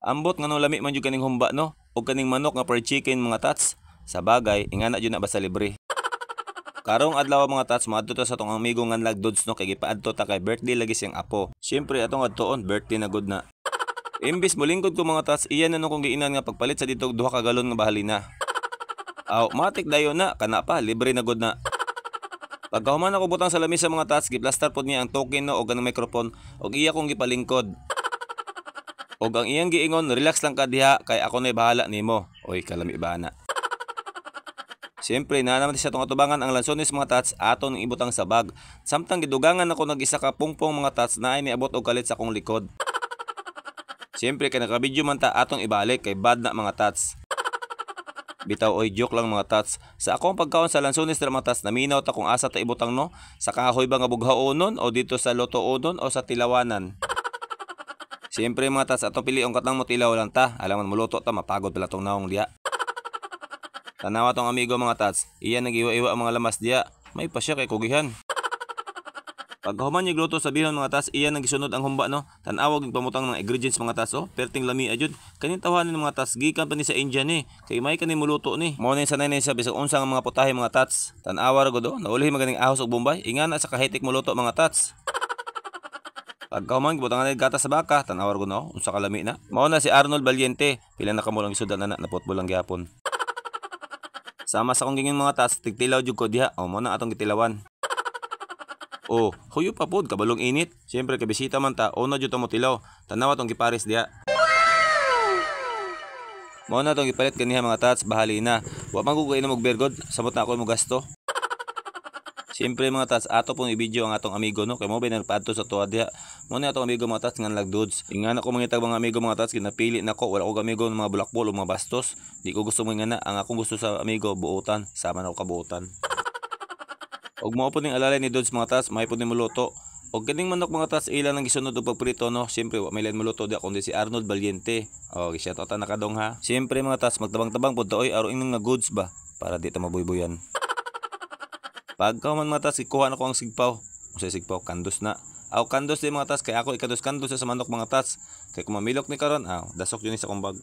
Ambot nga no lami man jud kaning humba no, og kaning manok nga fried chicken mga tats. Sa bagay, ingana jud na basta libre. Karong adlaw mga tats, moadto ta sa atong amigo nga Lagdods no, kay gipaadto ta kay birthday lagi siyang apo. Siyempre atong adtoon, birthday na gud na. Imbis molingkod ko mga tats, iya na no kong giinan nga pagpalit sa dito 2 ka galon nga bahalina. Aw, matik dayon na, kana pa libre na gud na. Pagkahuman ako butang sa lamisa mga tats, giplastar pod niya ang token no og kanang microphone og iya kong gipalingkod. Og ang iyang giingon, relax lang ka diha kay ako na'y bahala nimo. Oy, kalami ba na. Siyempre, naa naman sa atong atubangan ang lansones mga tats, aton ibutang sa bag. Samtang gidugangan ako nag-isa ka pungpong mga tats na ay niabot og kalit sa akong likod. Siyempre, kay nakabidyo man ta atong ibalik kay bad na mga tats. Bitaw oy, joke lang mga tats. Sa akong pagkaon sa lansones dira mga tats, naminaw ta kung asa ta ibutang no, sa kahoy ba nga bughaonon o dito sa lotoonon o sa tilawanan. Siyempre mga tats, atong piliong katang mo tilaw lang ta. Alam man muluto ta, mapagod pala tong naong diha. Tanawa tong amigo mga tats, iya nagiwa-iwa ang mga lamas diha. May pa siya kay kugihan. Pagkahuman niya gluto sa bihon mga tats, iya nang gisunod ang humba no. Tan-awag yung pamutang ng ingredients mga tats oh, perting lami ajud. Kaning tawanan ng mga tats gikan pa ni sa India ni. Kay may kani muluto ni. Mao ni sanay ni sa bisag unsa nga mga putahe mga tats. Tan-awa ra gud oh, naulhi maganing ahos og Bombay. Ingana sa kahitik muluto mga tats. Pagkahuman gibutangan ni gatas sa baka, tan-awa ra gud no, unsa kalami na. Mao na si Arnold Valiente, pila na kamo lang gisudan na na football lang gihapon. Sama sa akong gingon mga tats, tigtilaw jud ko diha. O mo na atong gitilawan. Oh, huyo pa pod kabalong init. Siyempre kay bisita man ta, una jud ta mo tilaw. Tanawa tong gipares diha. Mao na tong gipalit kaniha mga tats, bahali na. Wa man ko kainom og beer god, samot na ako mo gasto. Siyempre mga tats, ato pong i-video ang atong amigo no, kay mo ba nagpaadto sa tuwa diha. Mo na atong amigo mga tats nga Lagdods. Ingana ko mangitag mga amigo mga tats, ginapili nako, wala ko amigo ng mga bulakbol o mga bastos. Di ko gusto mo ngana, ang akong gusto sa amigo buotan, sama na ko kabuotan. Og mao po ning alalay ni Dods mga tats, may po ni muluto. Og kining manok mga tats, ilang ang gisunod og pagprito no. Siyempre wa may lain muluto diha kundi si Arnold Valiente. Og shout out na kadong ha. Siyempre mga tats, magtabang-tabang pud ta oy aron inong nga goods ba para di ta mabuybuyan. Pagkahuman mga tats, ikuha na ko ang sigpaw. Unsay sigpaw? Kandos na. Aw kandos di mga tats kay ako ikados-kandos sa manok mga tats. Kay kung mamilok ni karon, aw dasok jud ni sa akong bag.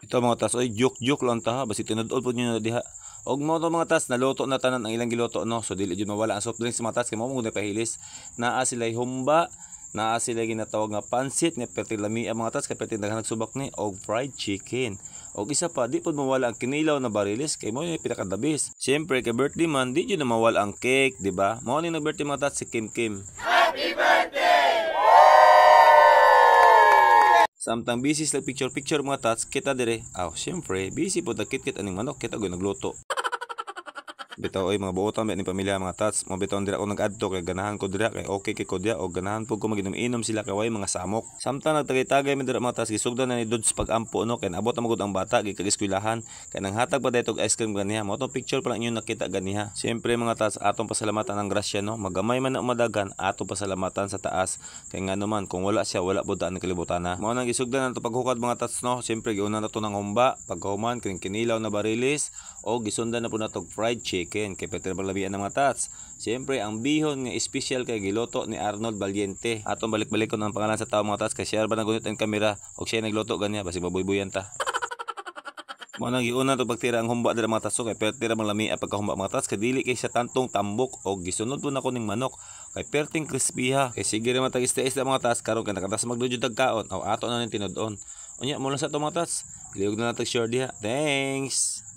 Ito mga tats, oy joke-joke lang ta ha, basi tinud-od pud niyo na diha. Og mo to mga tats, naluto na tanan ang ilang giluto no. So dili jud mawala ang soft drinks mga tats kay mao mo gud pahilis. Naa sila'y humba, naa sila'y ginatawag nga pansit nga perting lami ang mga tats kay perting daghan nagsubak ni og fried chicken. Og isa pa, di pud mawala ang kinilaw na barilis kay mao ni pinakadabis. Siyempre kay birthday man, di jud na mawala ang cake, di ba? Mao ni nag-birthday mga tats si Kim Kim. Happy birthday! Samtang busy sila picture-picture mga tats, kita dire. Aw, siyempre, busy po kit-kit aning manok, kita gyud nagluto. Bitaw oy mga buotan ba ni pamilya mga tats, mo bitaw dira ako nag-adto kay ganahan ko dira kay okay kay ko diha og ganahan pud ko maginom-inom sila kay way mga samok. Samtang nagtagay-tagay mi dira mga tats, gisugdan na ni Dudes pag-ampo no kay naabot na magud ang bata gikan eskwelahan kay nanghatag pa dayto og ice cream ganiha. Mao tong picture pa lang inyo nakita ganiha. Siyempre mga tats, atong pasalamatan ang grasya no, magamay man na umadagan, atong pasalamatan sa taas kay ngano man kung wala siya wala pud ang kalibutan na. Mao nang gisugdan nato paghukad mga tats no. Siyempre giuna nato ng humba, pagkahuman kining kinilaw na barilis o gisundan na pud nato og fried chicken kay Peter Balabian ng mga tats. Siyempre ang bihon nga espesyal kay giluto ni Arnold Valiente. Atong balik-balikon ang pangalan sa tao mga tats kay siya ba nagunit ang kamera og siya nagluto ganiya basig mabuybuyan ta. Mao nang giuna to pagtira ang humba dira mga tats kay pertira mang lami ang pagkahumba mga tats kay dili kay siya tantong tambok og gisunod pud nako ning manok kay perting crispy ha. Kay sige ra matag isda-isda mga tats karon kay nakatas magdujud og kaon aw ato na ning tinud-on. Unya mo lang sa to mga tats. Liog na natag share diha. Thanks.